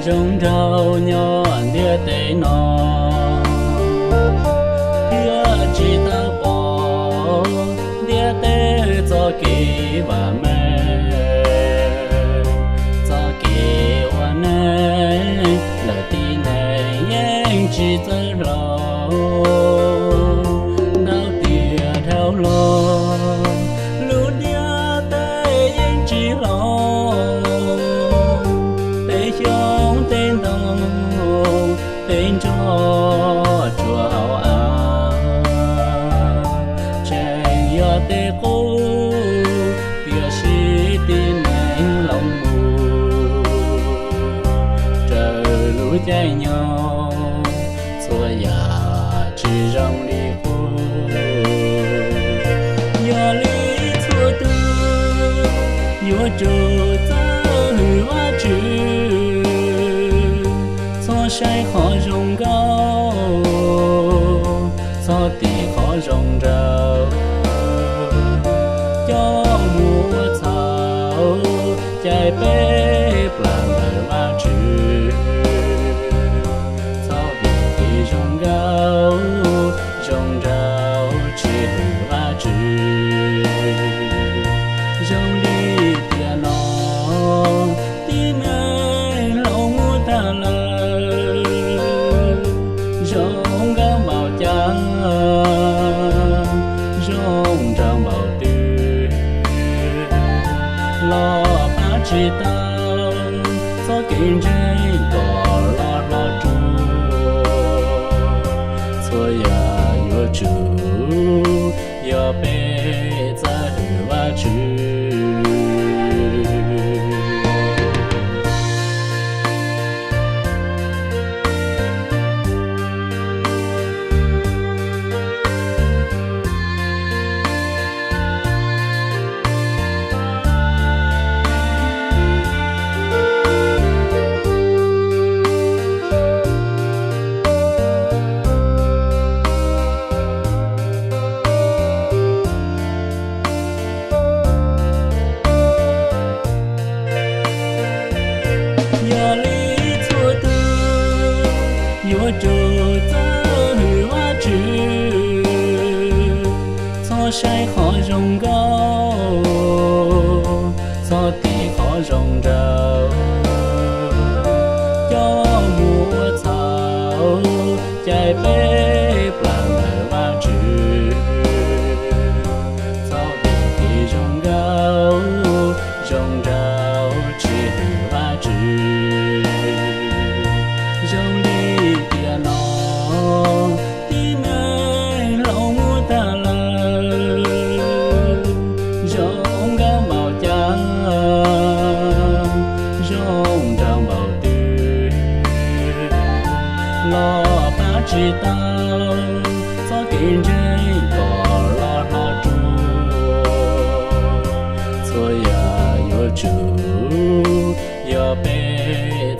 Zoo nraug nyob ntiaj teb no, thiab tsis tau pom ntiaj teb txoj kev vam meej, txoj kev ua neej ntawm tib neeg yeej tsis txawj hloov. Ntau tiam dhau los lub ntiaj teb yeej tsis hloov, peb xyoob tej ntoo peb nrog tsuas hauv av, tseem yog tej qub tiam sis tib neeg hloov mus raws lub caij nyoog, txhua yam tsis zoo li qub. Yog li txhua tus yuav tsum txawj hwm Vajtswv, txhob saib qhov zoo nkauj, txhob tim qhov zoo nraug, coj mus ua txhaum, caij peb plam ntawm Vajtswv. Txhob vim kev zoo nkauj zoo nraug tsis hwm Vajtswv. Zoo li tiam no tib neeg hloov mus tag lawm, zoo nkauj npaum cas, zoo nraug npaum twg, los pab tsis tau txoj kev ntseeg kom loj hlob ruaj. Txhua yam yuav tsum yog peb txawj hwm Vajtswv. Yog li txhua tus yuav tsum txawj hwm Vajtswv, txhob saib qhov zoo nkauj, txhob tim qhov zoo nraug, coj mus ua txhaum, caij peb plam ntawm Vajtswv. Txhob vim kev zoo nkauj zoo nraug tsis hwm Vajtswv. Zoo li tiam no tib neeg hloov mus tag lawm, zoo nkauj npaum cas, zoo nraug npaum twg, los pab tsis tau txoj kev ntseeg kom loj hlob ruaj. Txhua yam yuav tsum yog peb